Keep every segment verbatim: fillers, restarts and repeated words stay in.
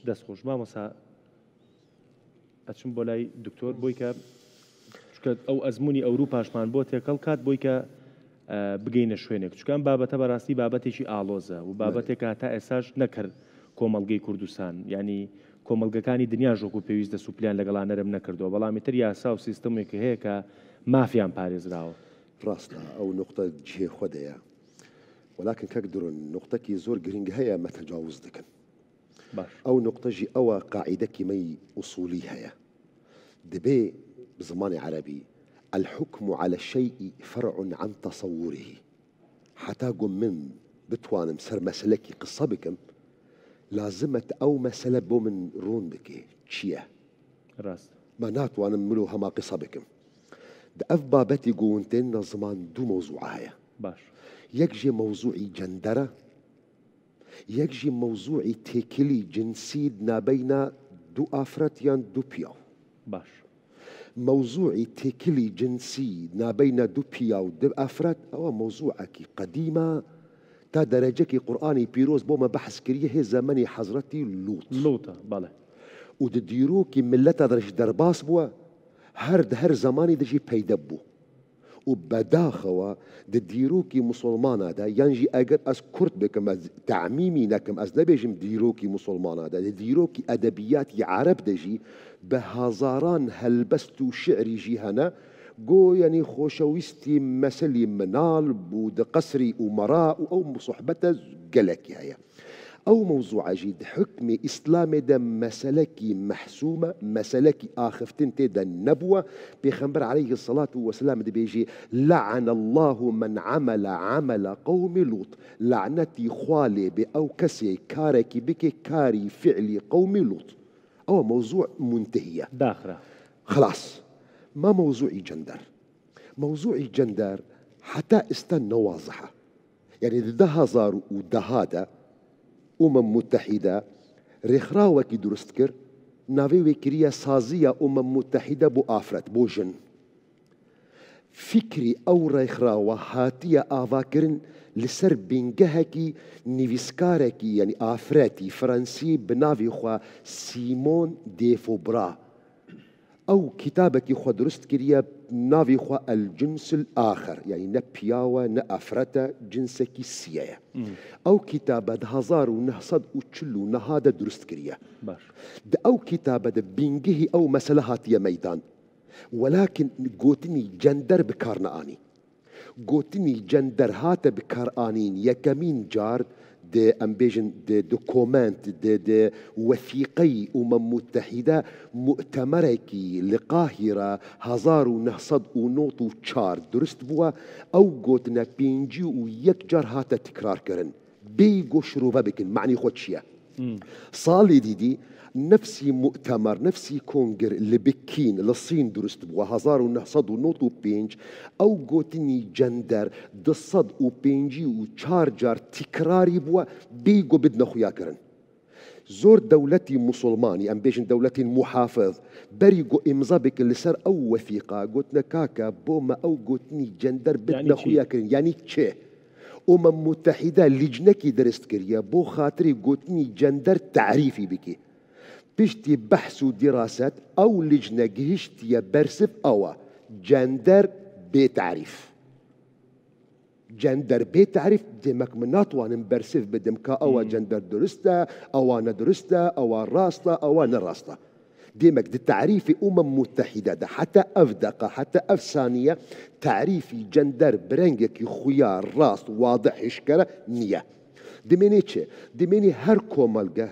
دەست خۆش مامۆستا. ئەچم بۆ لای دکتۆر بۆی کە چونکە ئەو ئەزموونی ئەوروپاشمان بۆ تێکەڵ کات بۆی کە ئە، بگەینە شوێنێک چونکە ئەم بابەتە بەڕاستی بابەتێکی ئاڵۆزە و بابەتێک کە هەتا ئێساش نەکرد کۆمەڵگەی کوردستان یعنی کۆمەڵگەکانی دنیا ژۆک و پێویست دەست و پلیان لەگەڵان نەرم نەکردەوە بەڵامی تر یاسا و سیستمێک هەیە کە مافیان پارێزراوە. ڕاستە، ئەو نقطە جێ خۆ دەیە. وەلاکن کەک درۆن نقطەکی زۆر گرنگ هەیە مەتەجاوز دەکەن. باش. ئەو نقطە ژی ئەوە قاعیدەکی مەی ئوسولی هەیە. دەبێ بە زمانی عەرەبی، الحكم على الشيء فرع عن تصوره. حتا گۆ من بتوانم سەر مەسەلەکی قسە بکەم، لازمە ئەو مەسەلە بۆ من ڕوون بکێ. چییە؟ ڕاست. ما ناتوانم ملو هەما قسە بکەم. دە ئەف بابەتی گۆونتێن نە زمان دوو مەوزوع هەیە. باش. یەک ژێ مەوزوعی جەندەرە، یەک ژی مەوزوعی تێکلی جنسی نابەینە دوو ئافرەت یان دوو پیاو. باش. مەوزوعی تێکلی جنسی نابەینە دوو پیاو دوو ئافرەت، ئەوە مەوزوعەکی قەدیمە، تا دەرەجەکی قورئانی پیرۆز بۆمە بەحس کریە هێ زەمەنی حەزرەتی لوط. لوطە، بەڵێ. و دە دیرۆکی ملەتە دەرش دەرباس بووە، هەر دە هەر زەمانی دەژی پەیدە بوو. و بەداخەوە دە دیرۆکی موسڵمانەدا، یان ژی ئەگەر ئەس کورت بکەم، ئەس تەعمیمی نەکەم، ئەس نەبێژم دیرۆکی موسڵمانەدا، دە دیرۆکی ئەدەبیاتی عەرەب دەژی، بە هەزاران هەلبەست و شعری ژی هەنە، گۆ یەنی خۆشەویستی مەسەلی مناڵ بوو دە قەسری ئومەرا و ئەو سوحبەتە گەلەکی هەیە. ئەو مەوزوعە ژی دە حکمی ئیسلامێ دە مەسەلەکی مەحسومە، مەسەلەکی ئاخفتن تێدە نەبووە. پێخەمبەر علیه الصلاة والسلام دەبێژی، لعن الله من عمل عمل قوم لوط. لعنەتی خوا لێ بێ ئەو کەسێ کارێکی بکێ کاری فعلی قومی لوط. ئەوە مەوزوع منتهیە. داخرا. خلاص. ما مەوزوعی جەندەر. مەوزوعی جەندەر حتا ئستا نەوازحە. یعنی دە هەزار و دەهادا ئومەم متحیدە ڕێکخراوەکی دروست کرد، ناوی وێ کریە سازیە ئومەم متحیدە بۆ ئافرەت، بۆ ژن. فکری ئەو ڕێکخراوە هاتیە ئاواکردن لەسەر بینگەهەکی نویسکارێکی، یعنی ئافرەتی فەرەنسی بە ناوی خوا سیمۆن دێفۆبرا. ئەو کیتابەکی خوا دروست کریە ناوی خوا الجنس الآخر، یعنی نە پیاوە، نە ئافرەتە، جنسێکی سیەیە. ئەو کیتابە دە هەزار و نەهسەد و چل و نەهادە دروست کریە. باش. دە ئەو کیتابە دە بینگهی ئەو مەسەلە هاتیە مەیدان. وەلاکن گۆتنی جەندەر بکار نەئانی. گۆتنی جەندەر هاتە بکارئانین یەکەمین جار دە، ئەم بێژن، دە، دە کۆمەنت، دە، دە وەثیقەی ئومەم متحیدە، مؤتەمەرێکی لە قاهیرە هەزار و نەهسەد و نۆت و چار دروست بووە، ئەو گۆتنە پێنجی و یەک جار هاتە تکرارکردن. بێی گۆ شرۆڤە بکن، معنی خۆ چییە؟ ساڵی دیدی نفسی مؤتەمەر، نفسی کۆنگر لە بکین، لە سین دروست بووە، هەزار و نەهسەد و نۆت و پێنج، ئەو گۆتنی جەندەر دە سەد و پێنجی و چار جار تیکراری بووە، بێی گۆ بدنە خویاکردن. زۆر دەولەتی موسڵمانی، ئەم بێژن دەولەتین محافظ، بەری گۆ ئیمزا بکن لەسەر ئەو وەثیقە، گۆتنە کاکە بۆ مە ئەو گۆتنی جەندەر بدنە خویاکردن، یعنی چێ؟ ئومەم متحیدە لیجنەکی دەرست کریە بۆ خاتری گۆتنی جەندەر تعریفی بکی. پشتی بەحس و دیراسەت ئەو لیجنە گهیشتیە بەرسف ئەوە، جەندەر بێ تعریف. جەندەر بێ تعریف، دێمەک من ناتوانم بەرسف بدم کە ئەوە جەندەر درستە، ئەوە نەدرستە، ئەوە ڕاستە، ئەوە نەڕاستە. دێمەک دە تعریفی ئومەم متحیدە دە حتا ئەف دەقە، حتا ئەف سانیە تعریفی جەندەر برەنگێکی خویا ڕاست، واضح، هشکەرە نییە. دمێنێ چێ؟ دمێنێ هەر کۆمەلگە،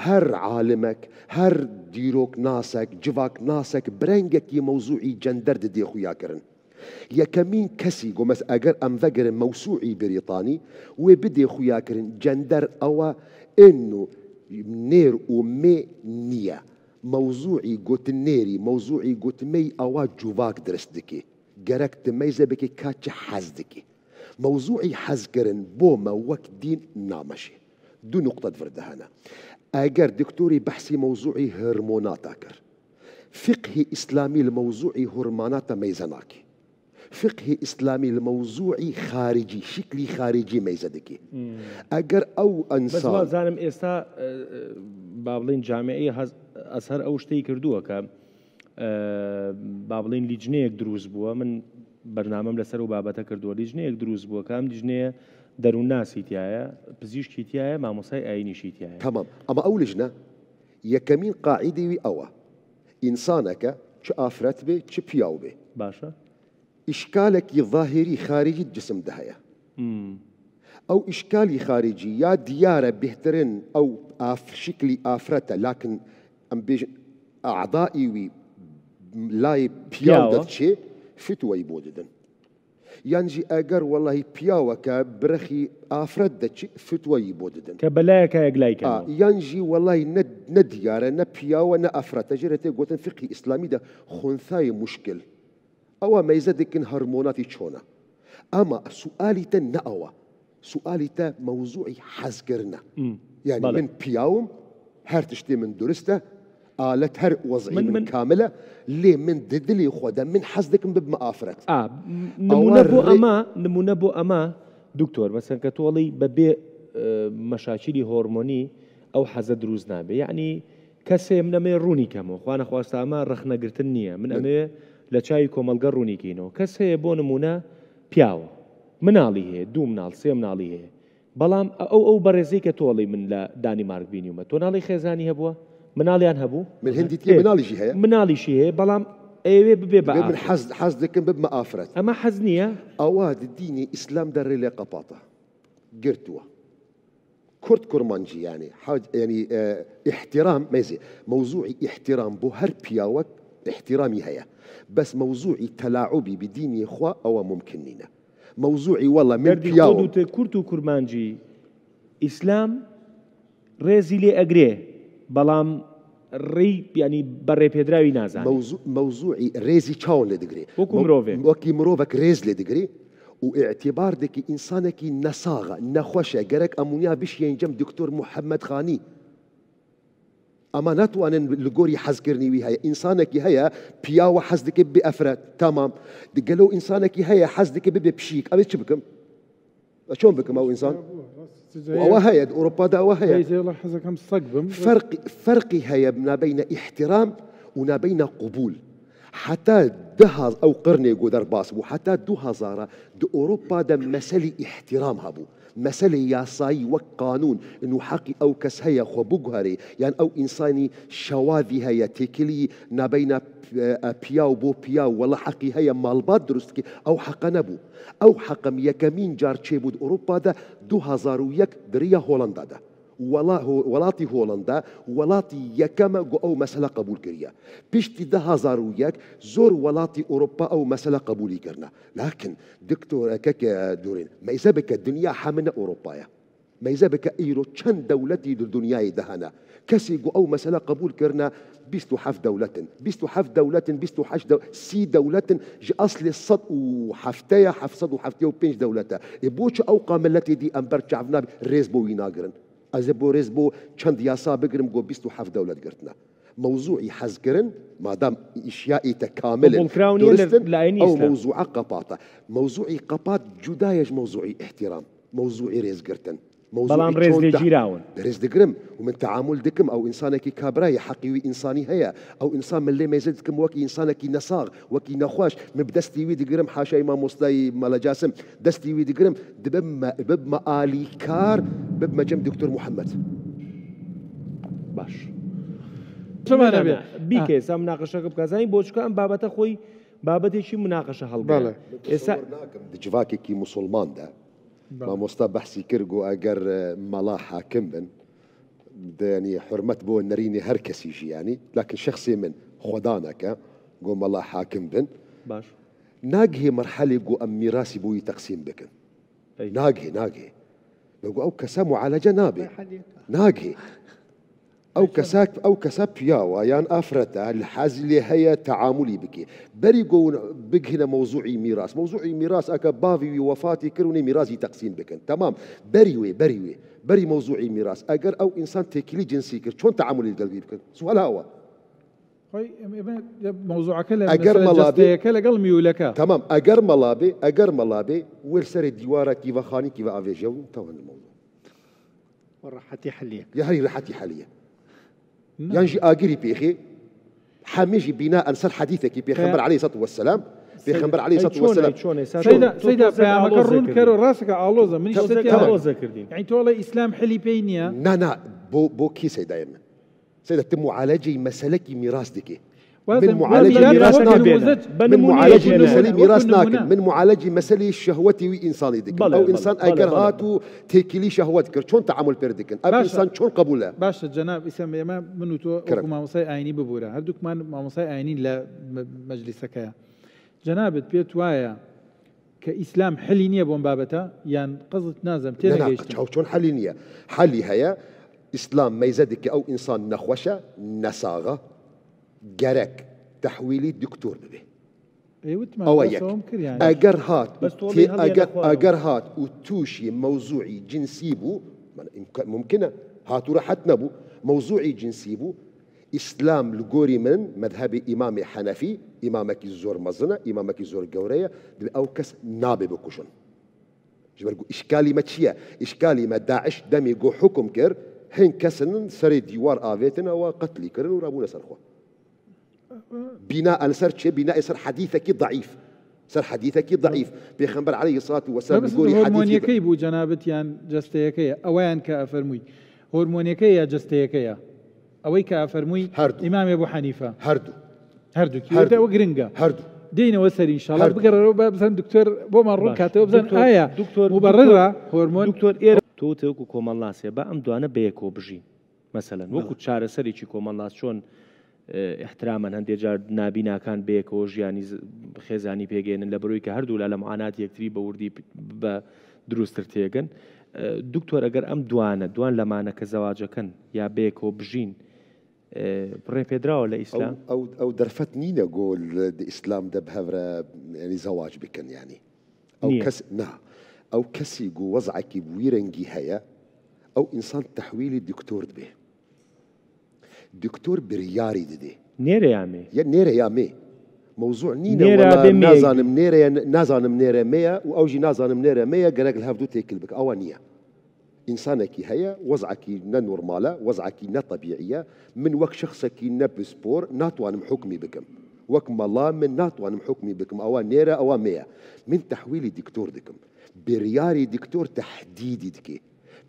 هەر عالمەک، هەر دیرۆک ناسەک، جڤاک ناسەک برەنگێکی مەوزوعی جەندەر ددێ خویاکردن. یەکەمین کەسی گۆمەس ئەگەر ئەم ڤەگرن مەوسوعی بریتانی، وێ بدێ خویاکردن جەندەر ئەوە ئێن و نێر و مێ نییە. مەوزوعی گۆتنێری، مەوزوعی گۆتمەی ئەوە جوڤاک درست دکێ. گەرەک تمەیزە بکێ کا چ حەز دکێ. مەوزوعی حەزکردن بۆ مە وەک دین نامەشێ. دوو نقطە دڤر دەهەنە. ئەگەر دکتۆری بەحسی مەوزوعی هرمۆناتا کرد، فقهی ئیسلامی لە مەوزوعی هرماناتە مەیزە ناکێ. Fiqhê Îslamî li mewzûî xaricî, şiklî xaricî meyze dike. Eger ew Bes insan wa zanim êsta, e, e, ba bilên camiê Ezher ew şteyî kirduwe ke, e, ba bilên lîcneyek dirûst bûwe. Min bernamem leser ew babete kirduwe. Lîcneyek dirûst bûwe ke em lîcneye derûnnasî tiyaye, pizîşkî tiyaye, mamostayê ayînîşî tiyaye. Tamam. Ama ew lijne yekemîn qaîdê wî ew e. Însaneke çi afret bê, çi piyaw bê. Baş e. Îşkalekî zahîrî, xaricî di cisim de heye. Ew îşkalî xaricî ya diyar e, bêhtirin ew af-, şiklî afret e, lakin em bêjin a'daî wî layê piyaw Piyaw e. de diçê, fitweyî bo didin. Yan jî eger welahî piyaweke birexî afret de çi, fitweyî bo didin. Ke belayeke yeklay A, keno. yan jî welahî ne, ne diyar e, ne piyaw e, ne afret e. Jê re tê gotin fiqhî îslamî de xunsayê muşkil. Ewa meyze dikin hormonatî çona. Ama sualî te ne ewa. Sualî te mewzûî hezkirin e. Hmm. Yani Bale. min piyawim, her tiştê min durist e, alet her wezî Min, min, min kamil e, lê min di dilê xwe de min hez dikim bibime afret. A, m-, Ewa nimûne bo rê- ema, nimûne bo ema, doktor, mesela ke tu alî be bê, e, meşakilî hormonî ew heze dirûst nabe. Yani kesê min em ê rûnî kemo. Xwe nexwasta ema rexnegirtin niye. Min Min- em ê le çayî komelge rûnî kîno. Kes heye bo nimûne piyaw. Minalî heye, dû minal, sê minalî heye. Belam ew, ew berêzê ke tu alî min le Danîmark bînîme. Tu nalî xêzanî hebû? Minaliyan hebû? Min hindî tiye Ê, minalî jî heye. Minalî jî heye, belam ewê bibe be Dibê min afret. hez, hez dikim bibime afret. Ema hez niye? Ewa di dînê Îslam de rê lê qepata. Girtuwe. Kurd kurmancî yani. Ha, yani, e, îhtiram, meyzê. Mewzûî îhtiram bo her piyawek îhtiramî heye. Bes mewzûî telaubî bi dînê xwe ewa mumkin nîne. Mewzûî wela min Derdî piyaw. Xwe dû te kurd û kurmancî. Îslam rêzî lê egirê. Belam rî, yani berê pêdirawî nazane. Mewzû-, mewzûî rêzî çawan lê digirê? Wekî Mew-, mirovê. Wekî mirovek rêz lê digirê. û îtibar dike însanekî nesax e, nexweş e, gerek em û niya bişiyên cem Doktor Muhammed Xanî. Ama natwanin li gorî hezkirinî wî heye. Însanekî heye, piyawa hez dike bi efret. Tamam. Di gelo însanekî heye, hez dike bibe pişîk. Ew ê çi bikim? Ez çon bikim ew însan? Ya bu, rast, Û ewa heye, di Ewropa de ewa heye. Beyzê Allah hezekam sek bim. Ferqî, ferqî heye nabeyne îhtiram û nabeyne qubûl. Heta du haz-, ew qirnê ku derbas bû, heta du hezara di Ewropa de meselî îhtiram hebû. Meselê yasayî wek qanûn, inu heqî ew kes heye xwe biguherê, yan ew însanî şewazî heye, têkilî nabeyna p-, e, piyaw bo piyaw, wela heqî heye malbat dirust dike, ew heqe nebû. Ew heqem yekemîn car çêbû di Ewropa de du hezar û yek di riya Holanda de. Wela-, ho-, welatî Holanda, welatî yekem e ku ew mesele qebûl kiriye. Piştî du hezar û yek zor welatî Ewropa ew mesele qebûlî kirine. Lakin, doktor, e, keke, e, Dorên, meyze bike, dinya hemine Ewropa ye. Meyze bike, îro çend dewletî di dinyayê de hene. Kesî ku ew mesele qebûl kirine, bîst û heft dewlet in. Bîst û heft dewlet in, bîst û heşt dew-, sî dewlet in, ji eslê sed û heft e, heft sed û heft û pênc dewlet e. Ê bo çi ew qa miletê dî em ber çav nabî, rêz bo wî nagirin? Ez ê bo rêz bo çend yasa bigirim, ku bîst û heft dewlet girtine. Mewzûî hezkirin, madam îşya î te kamil in, Qebûlkirawniye durist in, li, li eynî ew Îslam. Mewzûa qepata. Mewzûî qepat cuda ye ji mewzûî îhtiram, mewzûî rêzgirtin. Mewzûî Belam rêz çond lê de-, cîrawin. Rêz digirim û min teamul dikim, ew însanekî kabra ye, heqî wî însanî heye. Ew însan min lê mêze dikim wekî însanekî nesax, wekî nexweş. Min bi destî wî digirim, haşayî mamostayî Mela Casim. Destî wî digirim, dibim me, bibme alîkar, bibme cem Doktor Muhammed. Baş. Tamam, Mela, tamam. Bîke, Ha. Sa munaqeşeke bike. Zanî boçka em babete xwe babetê çi munaqeşe hilgire. Bele. Êsa Tesewwur nakim di civakekî musulman de. Bele. Mamosta behsî kir, got eger, e, mela hakim bin, de, yanî, hurmet bo nerînê her kesî jî, yanî, lakin şexsê min xwedaneke, got mela hakim bin. Baş. Nagihê merhelê ku em mîrasî bo wî teqsîm bikin. Ey. Nagihê, nagihê. Me got ew kesa mualece nabe. Merhelê ka. Nagihê. Ew kesa, ew kesa piyawa yan afreta, li hezî lê heye teamulî bike. Berî ku hûn bigihine mewzûî mîras. Mewzûî mîras eke bavî wî wefatî kir, hûn ê mîrasî teqsîm bikin. Temam. Berî wê, berî wê. Berî mewzûî mîras. Eger ew însan têkilî cinsî kir, çon teamulî li gel wî bikin? Suala ew e. Xwey, em, em, ya, mewzûeke le, ئەگەر مەسەلەن مەڵا بێ، جەستەیەکە لەگەڵ میولەکە. تەمام، ئەگەر مەڵا بێ، ئەگەر مەڵا بێ، وەر سەرێ دیوارە کیڤە خانی کیڤە ئاڤێژە و تەوەن مەوزوع. وە ڕەحەتی حەلیە. یا هەری ڕەحەتی حەلیە. نا. یان ژی ئاگری پێخێ، هەمێ ژی بینائەن سەر حەدیثێکی پێخەمبەر عەلەیهی سەڵات وەسەلام، پێخەمبەر عەلەیهی سەڵات وەسەلام. سەیدا، سەیدا، پەیامەکە ڕوون کەر و ڕاستەکە ئاڵۆزە. منیش تەمام. سەیدا ئاڵۆزە کردین. یعنی تۆ ئەڵێ ئیسلام حەلی پێی نییە. نا، نا، بۆ، بۆ کێ سەیدا ئێمە؟ سەیدا، تو معالەجەی مەسەلەکی میراس دکێ. من معالەجی میراس ناکم. من معالەجی مەسەلەی میراس ناکم. من معالەجی مەسەلەی شەهوەتی وی ئینسانی دکم. ئەو ئینسان ئەگەر هات و تێکیلی شەهوەت کرد، چۆن تەعامل پێ دکن؟ ئەو ئینسان چۆن قبولە؟ باشە، جەناب ئیسلام، ئێمە من و تۆ وەکو مامۆستای ئاینی ببوورە. هەردووکمان مامۆستای ئاینین لە مە-، مەجلیسەکەیە. جەنابت پێت وایە کە ئیسلام حەلی نییە بۆم بابەتە؟ یان قەزت نازم، تێنەگەیشتم. چاو چۆن حەلی نییە؟ حەلی هەیە، ئیسلام مەیزە دکە ئەو ئینسان نەخوەشە، نەساغە، گەرەک تەحویلی دکتۆر ببێ. ئەوە یەک. ئەگەر هات، ئەگەر هات و تووشی مەوزوعی جنسی بوو، ممکنە، هاتوو ڕەحەت نەبوو، مەوزوعی جنسی بوو، ئیسلام لە گۆری من، مەدهەبی ئیمامی حەنەفی، ئیمامەکی زۆر مەزنە، ئیمامەکی زۆر گەورەیە، دەبێ ئەو کەس نابێ بکوژن. Ji ber ku îşkalî me çi ye? Îşkalî me DAIŞ demê ku hukum kir, hin kesin serê dîwar avêtin, ewa qetlî kirin û rabûne ser xwe. Bîna li ser çi? Bîna li ser hedîsekî deîf. Ser hedîsekî deîf. Pêxember aleyhissalatu vesselam li gorî hedîsekî hormoniyekey bû cenabet yan cesteyekeye? Eweyan ke afermûy. Hormoniyekeye ya cesteyekeye? Ewey ke afermûy Her du. Îmamê Ebu Hanife. Her du. Her du. Her du. Ew giring e. Her du. Deynewe ser inşallah. Her du. Bigerere ba bizan doktor bo man rûn kate. Bizan aya. Doktor, muberrir e hormon. Doktor, êr. Tu te ku komanlasê ba em duane bêko bijî. Meselen, wekî çareserî çi komanlas çon, e, îhtiramen hindê car nabînakan bêko jiyanî z-, xêzanî pêgênin, le birûyke her du la le muanat yektirî bi wirdî p-, be dirûstir têgin. E, doktor, eger em duane, duan lemaneke zewacekin ya bêko bijîn, e, rêpêdrawe le Îslam? Ew, ew, ew derfet nîne go li, di Îslam de bi hev re, yanî zewac bikin, yanî. Ew kes, na. Ew kesî ku wez'ekî bi wî rengî heye, ew însan tehwîlî doktor dibe. Doktor biryarî dide. Nêre ya me? Ya nêre ya me. Mewzû nîne wela nazanim nêre ya, nazanim nêre me ya û ew jî nazanim nêre me ya, gerek li hev du têkil bike. Ewa niye. Însanekî heye, wez'ekî ne normal e, wez'ekî ne tebîî ye. Min wek şexsekî ne pispor natwanim hukmî bikim. Wek mela min natwanim hukmî bikim. Ewa nêr e, ewa me ye. Min tehwîlî diktor dikim. Biryarî diktor tehdîdî dike.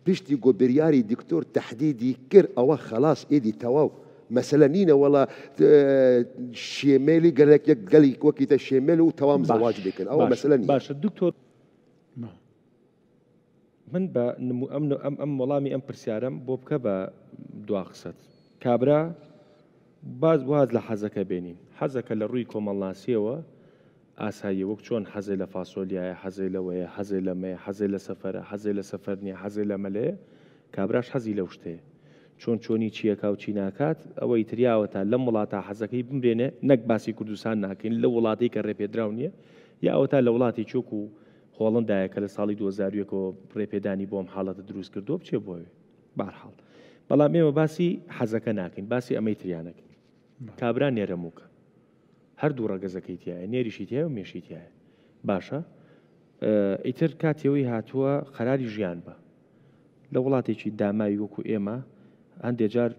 Piştî ku biryarî diktor tehdîdî kir, ewa xelas êdî tewaw. Mesele nîne wela, e, şêmêlî gelek yek gelî wekî te şêmêl û tewam zewac bikin. Ewa mesele nîne. Baş e, doktor. Min be nimû-, em, em, em welamî em pirsyarem bo bike be dua qisset. Kabra baz waz li hezeke bênîn. Hezeke li rûyî komelnasiyê we asayî ye. Wek çon hezê li fasolya ye, hezê li we ye, hezê li me ye, hezê li sefer e, hezê li sefer niye, hezê li mele ye. Kabra ji hezî lew ji te ye. Çon çonî çi yeka û çi nakat, ew îtir ya weta lem welata hezekî bimrêne, nek basî Kurdistan nakin, li welatê ke rêpêdraw niye, ya weta li welatê çi wekû Hollandayê ke li salî du hezar û yek rêpêdanî bo em halete dirûst kirdo, biçe bo wê. Berhal. Belam ême basî hezeke nakin, basî em îtir ya nekin. Kabra nêremûk e. Her du regezekî tiya ye, nêrîşî tiya ye û mêşî tiya ye. Baş e. E, îtir katê wî hatuwe qerarî jiyan be. Li welatêkî damayî wekû ême, hindê car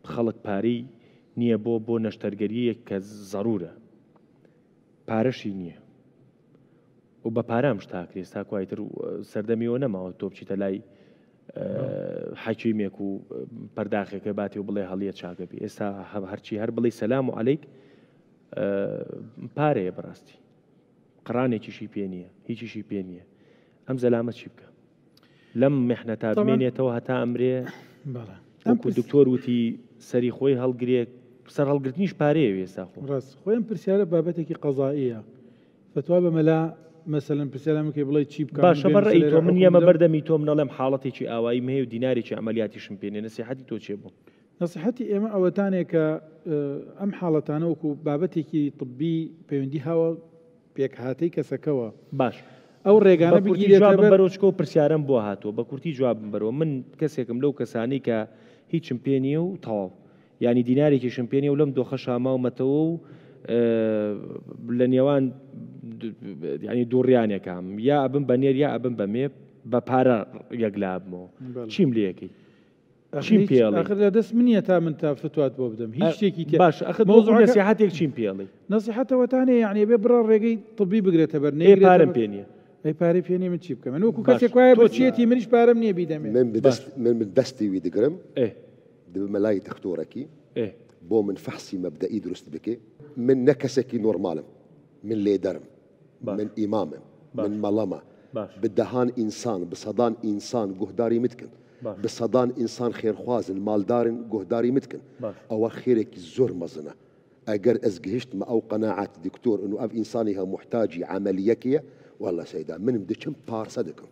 xelk parî niye bo, bo neştergeriyê ke zerûr e. Pareşî niye. Û be pare em ji takirê, sta ku aytir, e, serdemî we nema, to biçîte lay, e, hekîmê ku, e, perdaxeke batê û bilê heliye çake bî. Êsta he-, herçî her bilê selam û aleyk, e, pare ye bi rastî. Qirarekîşî pê niye, hîçîşî pê niye. Em zelamet çi bike? Lem mihneta bimênêtewe heta emrê. Bele. Wekû doktor witî, serî xwe helgirê, ser helgirtinîş pareyê wê êsta xwe. Rast. Xwe em pirsyare babetekî qezayî ye. Fetwa be mela, meselen, pirsyara min ke bile çi bikam. Baş e, be reî to, min yeme berdemî to, min alem haletêkî awayî me heye û dînarêkî emeliyatî şim pê nê. Nesîhetî to çê bû? Nesîhetî ême ewetane ke, e, em haletane wekû babetêkî tibbî peywendî hawa pêkhatey kesekewe. Baş. Ew rêgane bigîrête ber. Be kurtî cewabim bero, çiko pirsyarem bo hatiye. Be kurtî cewabim bero. Min kesekim lew kesanî ke hîçim pê niye û tewaw. یعنی دینارێکیشم پێ نیە و لەم دۆخەشا ماومەتەوە و لە نێوان یعنی دووڕیانێکام، یا ئەبم بە نێر یا ئەبم بە مێ، بە پارە یەکلا بمەوە. چیم لێەکەی؟ چیم پێڵی؟ ئەخر لە دەست منیە تا من تا فتوات بۆ بدەم، هیچ شتێکی تێ باش. ئەخر بۆ نەسیحەتێک چیم پێڵی؟ نەسیحەتەوەتانێ یعنی بێ بڕە ڕێگەی طبی بگرێتە بەر، نێ پارم پێ نیە. ئەی پارەی پێ نیە، من چی بکەم؟ من وەکو کەسێک وایە بە چێتی منیش پارەم نیە بیدەمێ. من بە دەستی وی دگرم، دەبمە لای دکتۆرەکی، بۆ من فەحسی مەبدەئی دروست بکێ. من نە کەسێکی نۆرمالم، من لێدەرم، من ئیمامم، من مەڵەمە. Bi dehan însan, bi sedan însan guhdarî min dikin. Bi sedan însan xêrxwaz in, maldar in, guhdarî min dikin. Ewa xêrekî zor mezin e. Eger ez gihiştime ew qenaet, doktor, û ev însanî ha muhtacî emeliyekê ye, wella seyda, min diçim parse dikim.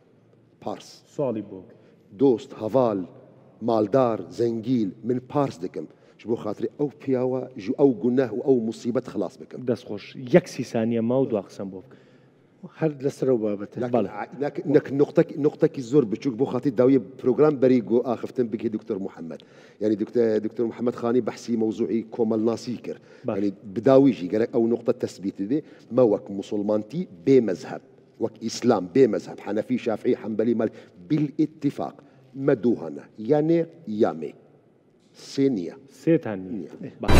Pars. Salî bo. Dost, heval, maldar, zengîl, min pars dikim. Ji bo xatirê ew piyawa ji ew guneh û ew musîbet xilas bikim. Dest xweş. Yek sî saniye ma û dua qisem bo bikim. Her li ser ew babet e. Nek, nek, nek nuqtek, nuqtekî zor biçûk bo xatirî dawiyê program berî ku axiftin bigihê Doktor Muhammed. Yani Doktor, Doktor Muhammed Xanî behsî mewzûî komelnasî kir. Yani bi dawî jî gerek ew nuqte tesbît bibe. Me wek musulmantî bê mezheb, wek Îslam bê mezheb, Henefî, Şafîî, Hembelî, Malik, bil îttifaq me du hene. Ya nêr ya mê. Sê niye. Sê tane. Niye. Baş.